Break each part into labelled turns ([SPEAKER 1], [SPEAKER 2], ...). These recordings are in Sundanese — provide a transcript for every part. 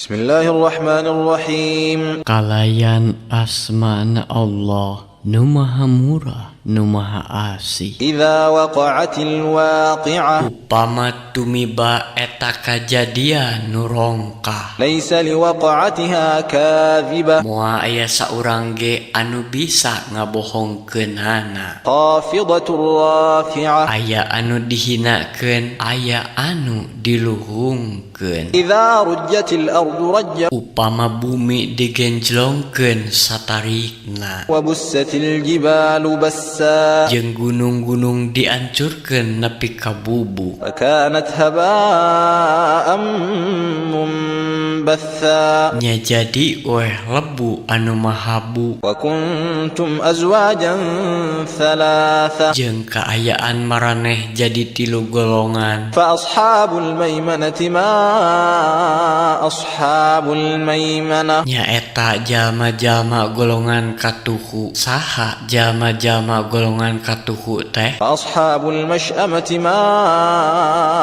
[SPEAKER 1] Bismillahirrahmanirrahim.
[SPEAKER 2] Kalayan asmana Allah nu maha murah nu maha asih.
[SPEAKER 1] Idza waqa'atil waqi'ah.
[SPEAKER 2] Upama tumiba eta kajadian nu rongkah.
[SPEAKER 1] Laisa liwaqa'atiha kadhibah.
[SPEAKER 2] Moal aya saurang ge anu bisa ngabohongkeunana.
[SPEAKER 1] Khafidatur rafi'ah.
[SPEAKER 2] Aya anu dihinakeun, aya anu diluhungkeun.
[SPEAKER 1] Idza rujjatil ardu rajja.
[SPEAKER 2] Upama bumi digenjlongkeun satarikna.
[SPEAKER 1] Wa bussatil jibalu bassa.
[SPEAKER 2] Jeung gunung-gunung diancurkeun nepi ka bubuk.
[SPEAKER 1] Fakanat haba'an munbatha.
[SPEAKER 2] Nya jadi weh lebu anu mahabu.
[SPEAKER 1] Wa kuntum azwajan thalatha.
[SPEAKER 2] Jeung kaayaan maraneh jadi tilu golongan.
[SPEAKER 1] Fa ashabul maimanati ma ashabul maimanah.
[SPEAKER 2] Nyaeta jalma-jalma golongan katuhu. Saha jalma-jalma golongan katuhu teh?
[SPEAKER 1] Fa ashabul masy'amati ma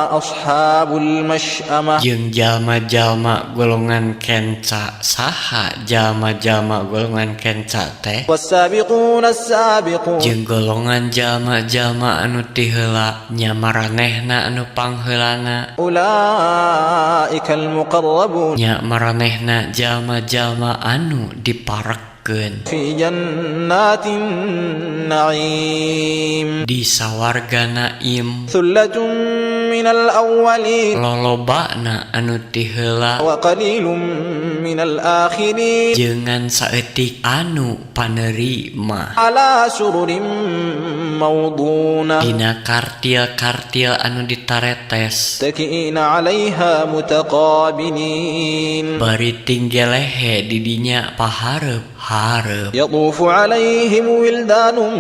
[SPEAKER 1] ashabul masy'amah.
[SPEAKER 2] Jeung jalma-jalma golongan kenca. Saha jalma-jalma golongan kenca teh?
[SPEAKER 1] Was-sabiquna as-sabiqun.
[SPEAKER 2] Jeung golongan jalma-jalma anu ti heula, nya maranehna anu pangheulana.
[SPEAKER 1] Ulaikal muqarrabun.
[SPEAKER 2] Nya maranehna jalma-jalma anu diparekkeun.
[SPEAKER 1] Fi jannatin na'im.
[SPEAKER 2] Di sawarga naim.
[SPEAKER 1] Thullatun minal awwalin.
[SPEAKER 2] Lolobana anu ti heula.
[SPEAKER 1] Wa qalilun minal akhirin.
[SPEAKER 2] Jeung saeutik anu panerima.
[SPEAKER 1] Ala sururin mawduna.
[SPEAKER 2] Dina kartil-kartil anu ditaretes.
[SPEAKER 1] Takiina 'alaiha mutaqabilin.
[SPEAKER 2] Bari tinggelehe didinya pahareup-hareup.
[SPEAKER 1] Yatufu 'alaihim wildanun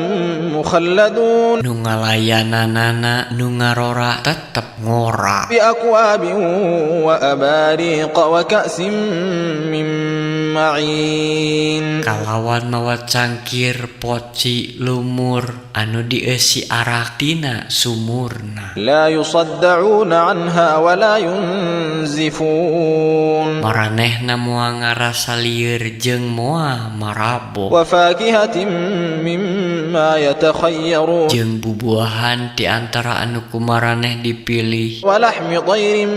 [SPEAKER 1] mukhalladun.
[SPEAKER 2] Nu ngalayananana nu ngarora tetep ngora.
[SPEAKER 1] Bi akwabin wa abariq wa ka'sin min ma'in.
[SPEAKER 2] Kalawan mawa cangkir poci lumur anu dieusi arak tina sumurna.
[SPEAKER 1] La yusaddauna 'anha wa la yunzifun.
[SPEAKER 2] Maranehna moal ngarasa lieur jeung moal marabok.
[SPEAKER 1] Wa fakihatin mimma yatakhayyarun.
[SPEAKER 2] Jeung bubuahan ti antara anu kumaraneh dipilih.
[SPEAKER 1] Wa lahmi tayrin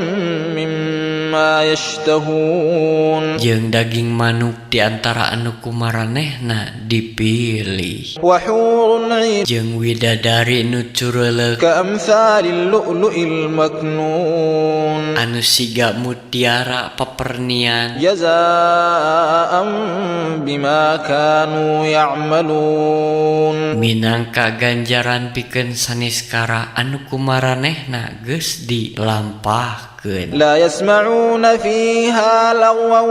[SPEAKER 1] mimma yashtahun.
[SPEAKER 2] Jeung daging manuk ti antara anu kumaranehna dipilih.
[SPEAKER 1] Wa hurun 'ain.
[SPEAKER 2] Jeung widadari nu cureuleuh.
[SPEAKER 1] Ka'amsalil lu'lu'il maknun.
[SPEAKER 2] Anu siga mutiara papernian.
[SPEAKER 1] Jazaa'an bima kanu ya'malun.
[SPEAKER 2] Minangka ganjaran pikeun saniskara anu kumaranehna geus dilampahkeun.
[SPEAKER 1] La yasma'una fiha lagwan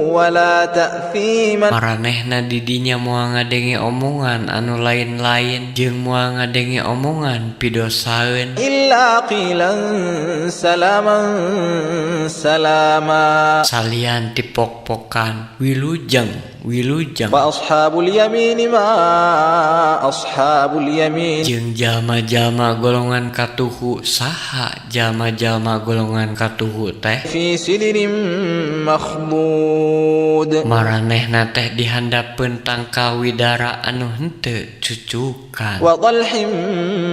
[SPEAKER 1] wala ta'thiman.
[SPEAKER 2] Maranehna didinya moal ngadenge omongan anu lain-lain jeung moal ngadenge omongan pidosaeun.
[SPEAKER 1] Illa qilan salaman salama.
[SPEAKER 2] Salian tipok-pokan wilujeng wilujeng.
[SPEAKER 1] Wa ashabul yamin ma ashabul yamin.
[SPEAKER 2] Jeung jalma-jalma golongan katuhu. Saha jalma-jalma golongan katuhu teh?
[SPEAKER 1] Fi sidrin makhdud.
[SPEAKER 2] Maranehna teh dihandapeun tangkal widara anu henteu cucukan.
[SPEAKER 1] Wa talhim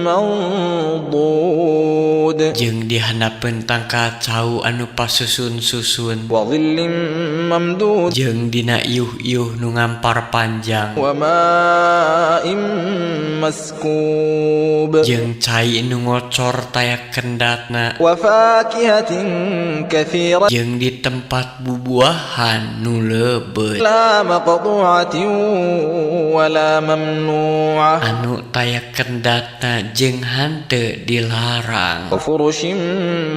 [SPEAKER 1] mandud.
[SPEAKER 2] Jeung dihandapeun tangkal cau anu pasusun-susun.
[SPEAKER 1] Wa dhillin mamdud.
[SPEAKER 2] Jeung dina iuh-iuh nu ngampar panjang.
[SPEAKER 1] Wa ma'in maskub.
[SPEAKER 2] Jeung cai nu ngocor taya kendatna.
[SPEAKER 1] Wa fakihatin katsira.
[SPEAKER 2] Jeung di tempat bubuahan nu leubeut.
[SPEAKER 1] La maqtu'atin wa la mamnu'ah.
[SPEAKER 2] Anu taya kendatna jeung hanteu dilarang.
[SPEAKER 1] Wa furushin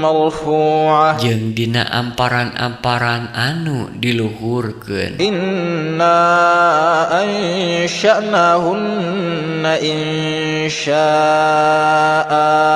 [SPEAKER 1] marfu'ah.
[SPEAKER 2] Jeung dina amparan-amparan anu diluhurkeun.
[SPEAKER 1] Inna ansha'nahunna insya'a.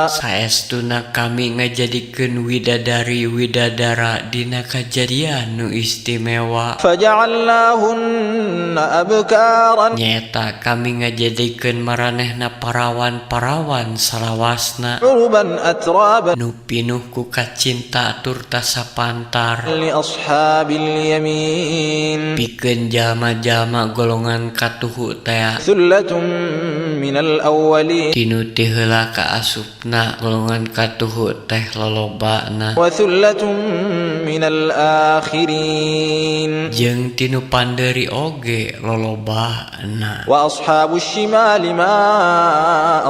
[SPEAKER 2] Saestuna kami ngajadikeun Nyiptakeun widadari widadara dina kajadian nu istimewa.
[SPEAKER 1] فجعلناهن أبكارا
[SPEAKER 2] Nyaeta kami ngajadikeun maranehna parawan-parawan salawasna
[SPEAKER 1] عربا أترابا
[SPEAKER 2] nu pinuh ku kacinta turta sapantar
[SPEAKER 1] لأصحاب اليمين
[SPEAKER 2] pikeun jalma-jalma golongan katuhu tea.
[SPEAKER 1] ثلة من الأولين
[SPEAKER 2] Tinu ti heula kaasupna golongan katuhu teh lolobana
[SPEAKER 1] وثلة من الآخرين
[SPEAKER 2] jeung tinu pandeuri oge lolobana.
[SPEAKER 1] وأصحاب الشمال ما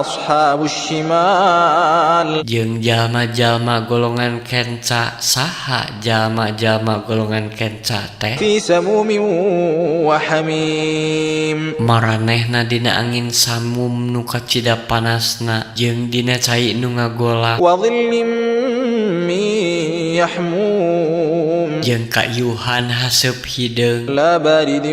[SPEAKER 1] أصحاب الشمال
[SPEAKER 2] Jeung jalma-jalma golongan kenca, saha jalma-jalma golongan kenca teh?
[SPEAKER 1] في سموم وحميم
[SPEAKER 2] Maranehna dina angin samum nu kacida panasna jeung dina cai nu ngagolak
[SPEAKER 1] وظل من يحموم
[SPEAKER 2] jeung kayuhan haseup hideung
[SPEAKER 1] لا بارد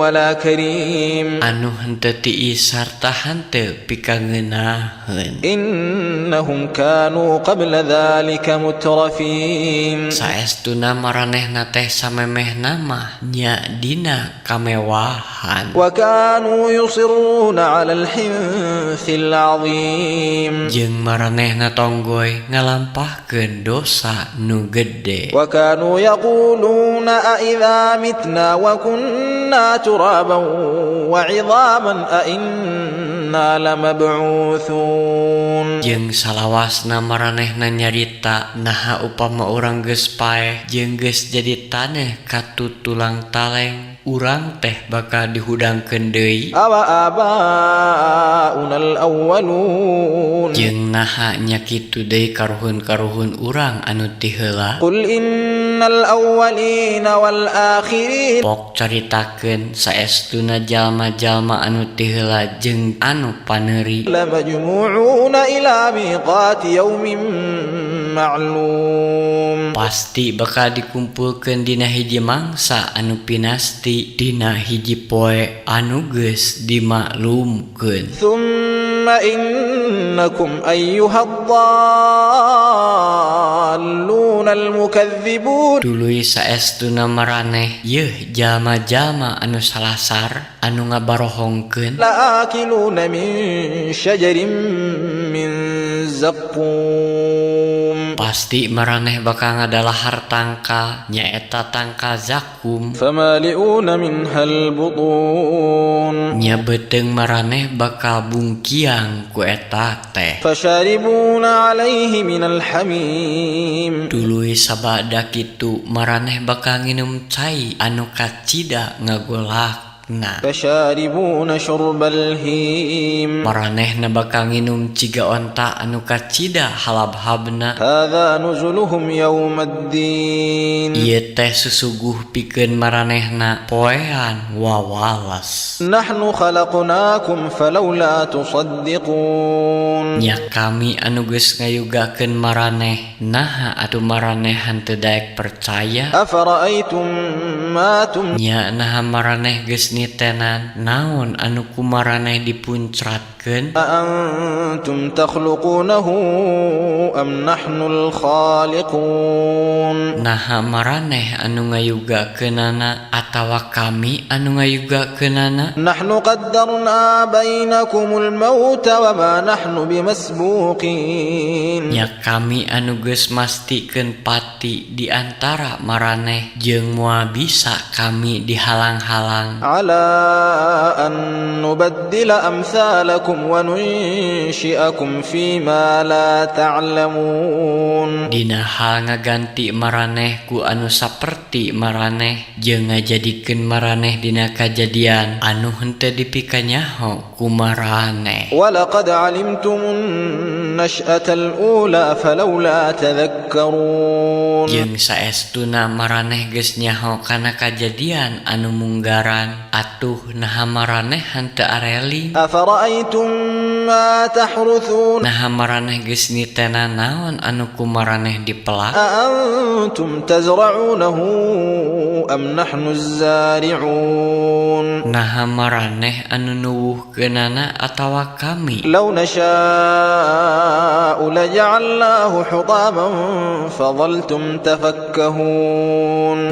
[SPEAKER 1] ولا كريم
[SPEAKER 2] anu henteu tiis sarta henteu pikangeunaheun.
[SPEAKER 1] إنهم كانوا قبل ذلك مترفين
[SPEAKER 2] Saestuna maranehna teh samemehna mah nya dina kamewahan
[SPEAKER 1] وكانوا يصرون على الحنث العظيم
[SPEAKER 2] jeung maranehna tonggoy ngalampahkeun dosa nu gede.
[SPEAKER 1] وكانوا يقولون أإذا متنا وكنا ترابا وعظاما أإنا لمبعوثون
[SPEAKER 2] Jeung salawasna maranehna nyarita, naha upama urang geus paeh jeung geus jadi taneuh katu tulang taleng, urang teh bakal dihudangkeun deui?
[SPEAKER 1] أوآباؤنا الأولون
[SPEAKER 2] Jeung naha nya kitu deui karuhun-karuhun urang anu ti heula?
[SPEAKER 1] قل إن الأولين والآخرين
[SPEAKER 2] Pok caritakeun, saestuna jalma-jalma anu ti heula jeung anu paneuri
[SPEAKER 1] لمجموعون إلى ميقات يوم معلوم
[SPEAKER 2] pasti bakal dikumpulkeun dina hiji mangsa anu pinasti, dina hiji poe anu geus dimaklumkeun.
[SPEAKER 1] ثم إنكم أيها الضالون المكذبون
[SPEAKER 2] Tuluy saestuna maraneh yeuh jalma-jalma anu salasar anu ngabarohongkeun
[SPEAKER 1] لآكلون من شجر من زقوم
[SPEAKER 2] pasti maraneh bakal ngadalahar tangkal, nyaeta tangkal zakum.
[SPEAKER 1] فمالئون منها البطون
[SPEAKER 2] Nya beuteung maraneh bakal bungkiang ku eta teh.
[SPEAKER 1] فشاربون عليه من الحميم
[SPEAKER 2] Tuluy sabada kitu maraneh bakal nginum cai anu kacida ngagolakna.
[SPEAKER 1] فشاربون شرب الهيم
[SPEAKER 2] Maranehna bakal nginum ciga onta anu kacida halabhabna.
[SPEAKER 1] هذا نزلهم يوم الدين
[SPEAKER 2] Ieu teh susuguh pikeun maranehna poean wawalas.
[SPEAKER 1] نحن خلقناكم فلولا تصدقون
[SPEAKER 2] Nya kami anu geus ngayugakeun maraneh, naha atuh maraneh henteu daek percaya?
[SPEAKER 1] أفرأيتم ما تم
[SPEAKER 2] Nya naha maraneh geus nitenan naon anu ku maraneh dipuncratkeun?
[SPEAKER 1] أأنتم تخلقونه أم نحن الخالقون
[SPEAKER 2] Naha maraneh anu ngayugakeunana atawa kami anu ngayugakeunana?
[SPEAKER 1] نحن قدرنا بينكم الموت وما نحن بمسبوقين
[SPEAKER 2] Nya kami anu geus mastikeun pati di antara maraneh jeung moal bisa kami dihalang-halang.
[SPEAKER 1] على أن نبدل أمثالكم وننشئكم فيما لا تعلمون
[SPEAKER 2] Dina hal ngaganti maraneh ku anu saperti maraneh jeung ngajadikeun maraneh dina kajadian anu henteu dipikanyaho ku maraneh.
[SPEAKER 1] ولقد علمتم النشأة الأولى فلولا تذكرون
[SPEAKER 2] Jeung saestuna maraneh geus nyaho kana kajadian anu munggaran, atuh naha maraneh henteu areling?
[SPEAKER 1] أفرأيتم ما تحرثون
[SPEAKER 2] Naha maraneh geus nitenan naon anu ku maraneh dipelak?
[SPEAKER 1] أأنتم تزرعونه أم نحن الزارعون
[SPEAKER 2] Naha maraneh anu nuwuhkeunana atawa kami?
[SPEAKER 1] لو نشاء لجعلناه حطاما فظلتم تفكهون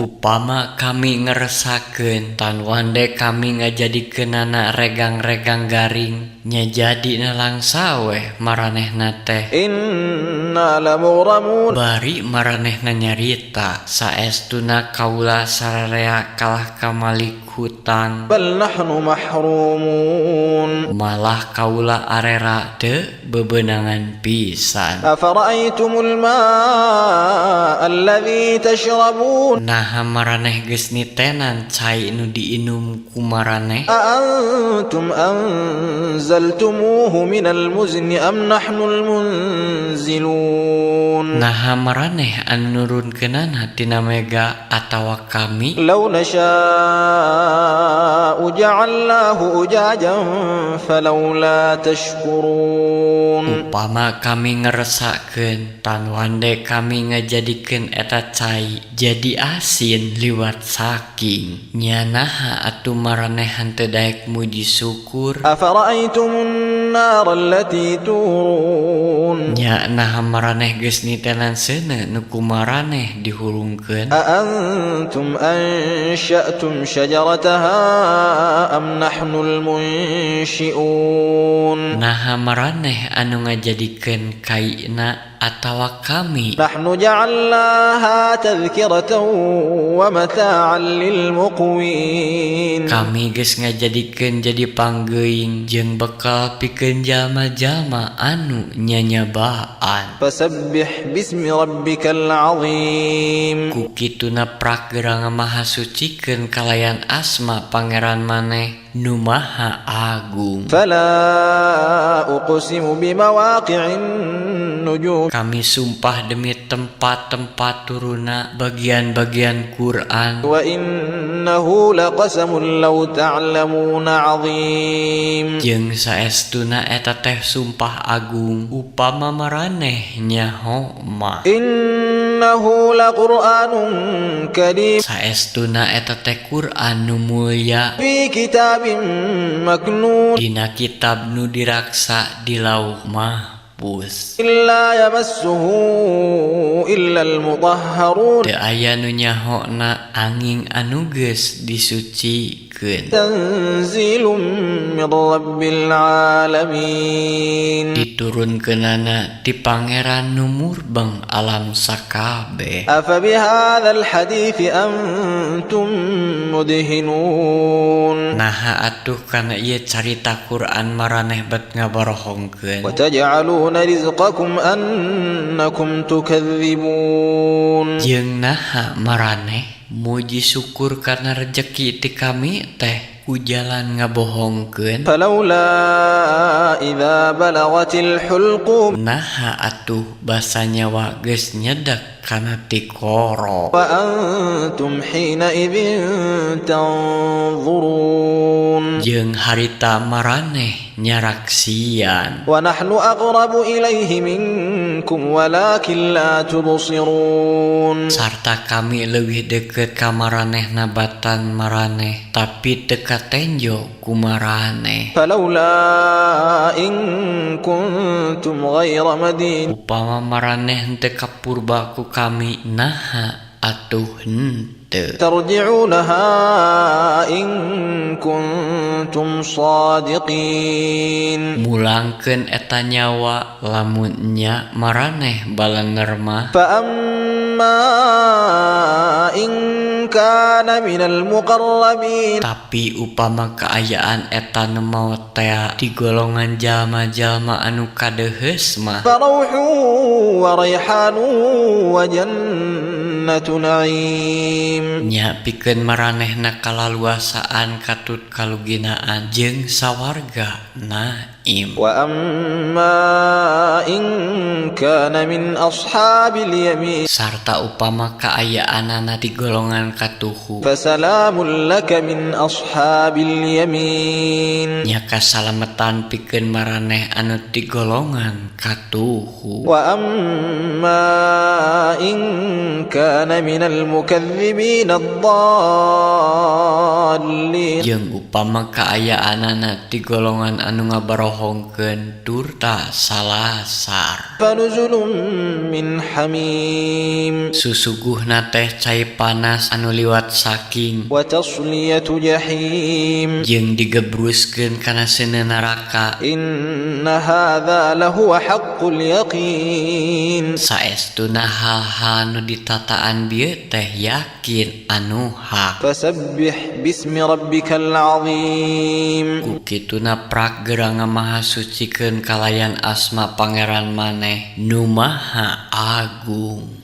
[SPEAKER 2] Upama kami ngeresakeun tan wande kami ngajadikeunana regang-regang garing, nya jadi nalangsa weh maranehna teh.
[SPEAKER 1] إنا لمغرمون
[SPEAKER 2] Bari maranehna nyarita, saestuna kaula sararea kalah kamalik hutang.
[SPEAKER 1] بل نحن محرومون
[SPEAKER 2] Malah kaula arera teu bebenangan pisan.
[SPEAKER 1] أفرأيتم الماء الذي تشربون
[SPEAKER 2] Naha maraneh geus nitenan cai nu diinum ku maraneh?
[SPEAKER 1] أأنتم أنزلتموه من المزن أم نحن المنزلون
[SPEAKER 2] Naha maraneh anu nurunkeunana tina mega atawa kami?
[SPEAKER 1] لو نشاء جعلناه أجاجا فلولا تشكرون
[SPEAKER 2] Upama kami ngeresakeun tan wande kami ngajadikeun eta cai jadi asin liwat saking, nya naha atuh maraneh henteu daek muji syukur?
[SPEAKER 1] أفرأيتم النار التي تورون
[SPEAKER 2] Nya naha maraneh geus nitenan seuneu nu ku maraneh dihurungkeun?
[SPEAKER 1] أأنتم أنشأتم شجرتها أم نحن المنشئون
[SPEAKER 2] Naha maraneh anu ngajadikeun kaina atawa kami?
[SPEAKER 1] نحن جعلناها تذكرة ومتاعا للمقوين
[SPEAKER 2] Kami geus ngajadikeun jadi panggeuing jeung bekal pikeun jalma-jalma anu nyanyabaan.
[SPEAKER 1] فسبح باسم ربك العظيم
[SPEAKER 2] Ku kituna prak geura ngamahasucikeun kalayan asma Pangeran maneh nu Maha Agung.
[SPEAKER 1] فلا أقسم بمواقع النجوم
[SPEAKER 2] Kami sumpah demi tempat-tempat turuna bagian-bagian Quran.
[SPEAKER 1] وإنه لقسم لو تعلمون عظيم
[SPEAKER 2] Jeung saestuna eta teh sumpah agung upama maraneh nyaho mah.
[SPEAKER 1] إنه لقرآن كريم
[SPEAKER 2] Saestuna eta teh Quran nu mulya
[SPEAKER 1] في كتاب مكنون
[SPEAKER 2] dina kitab nu diraksa di Lauh Mahfuz.
[SPEAKER 1] لا يمسه إلا المطهرون
[SPEAKER 2] Teu aya nu nyahona angin anu geus disucikeun.
[SPEAKER 1] تنزيل من رب العالمين
[SPEAKER 2] Diturunkeunana ti Pangeran nu murbeng alam sakabeh.
[SPEAKER 1] أفبهذا الحديث أنتم مدهنون
[SPEAKER 2] Naha atuh kana ieu carita Quran maraneh bet ngabarohongkeun?
[SPEAKER 1] وتجعلون رزقكم أنكم تكذبون
[SPEAKER 2] Jeung naha maraneh muji syukur karena rejeki ti kami teh ku jalan ngabohongkeun?
[SPEAKER 1] فلولا إذا بلغت الحلقوم
[SPEAKER 2] Naha atuh basa nyawa geus nyedek kana tikoro?
[SPEAKER 1] وأنتم حينئذ تنظرون
[SPEAKER 2] Jeung harita maraneh nyaraksian.
[SPEAKER 1] ونحن أقرب إليه منكم ولكن لا تبصرون
[SPEAKER 2] Sarta kami leuwih deket ka maraneh nabatan maraneh, tapi teu katenjo ku maraneh.
[SPEAKER 1] فلولا إن كنتم غير مدينين
[SPEAKER 2] Upama maraneh henteu kapurba ku kami, naha atuh henteu?
[SPEAKER 1] ترجعونها إن كنتم صادقين
[SPEAKER 2] Mulangkeun eta nyawa lamun nya maraneh balener mah.
[SPEAKER 1] فأما إن كان من المقربين
[SPEAKER 2] Tapi upama kaayaan eta nu maot tea di golongan jalma-jalma anu kadeuheus mah,
[SPEAKER 1] فروح وريحان وجنة نعيم
[SPEAKER 2] nya pikeun maranehna kalaluasaan katut kaluginaan jeung sawarga naim. Naim.
[SPEAKER 1] وأما إن كان من أصحاب اليمين
[SPEAKER 2] Sarta upama kaayaanana di golongan katuhu,
[SPEAKER 1] فسلام لك من أصحاب اليمين.
[SPEAKER 2] Nya kasalametan pikeun maraneh anu ti golongan katuhu.
[SPEAKER 1] وأما إن كان من المكذبين الضالين
[SPEAKER 2] Jeung upama kaayaanana ti golongan anu ngabarohongkeun turta salasar,
[SPEAKER 1] فنزل من حميم
[SPEAKER 2] Susuguhna teh cai panas anu liwat saking
[SPEAKER 1] وتصلية جحيم
[SPEAKER 2] jeung digebruskeun kana seuneu neraka.
[SPEAKER 1] إن هذا لهو حق اليقين
[SPEAKER 2] Saestuna hal-hal nu ditataan bieu teh yakin anu hak.
[SPEAKER 1] فسبح باسم ربك العظيم
[SPEAKER 2] Ku kituna prak geura ngamahasucikeun kalayan asma Pangeran maneh nu maha agung.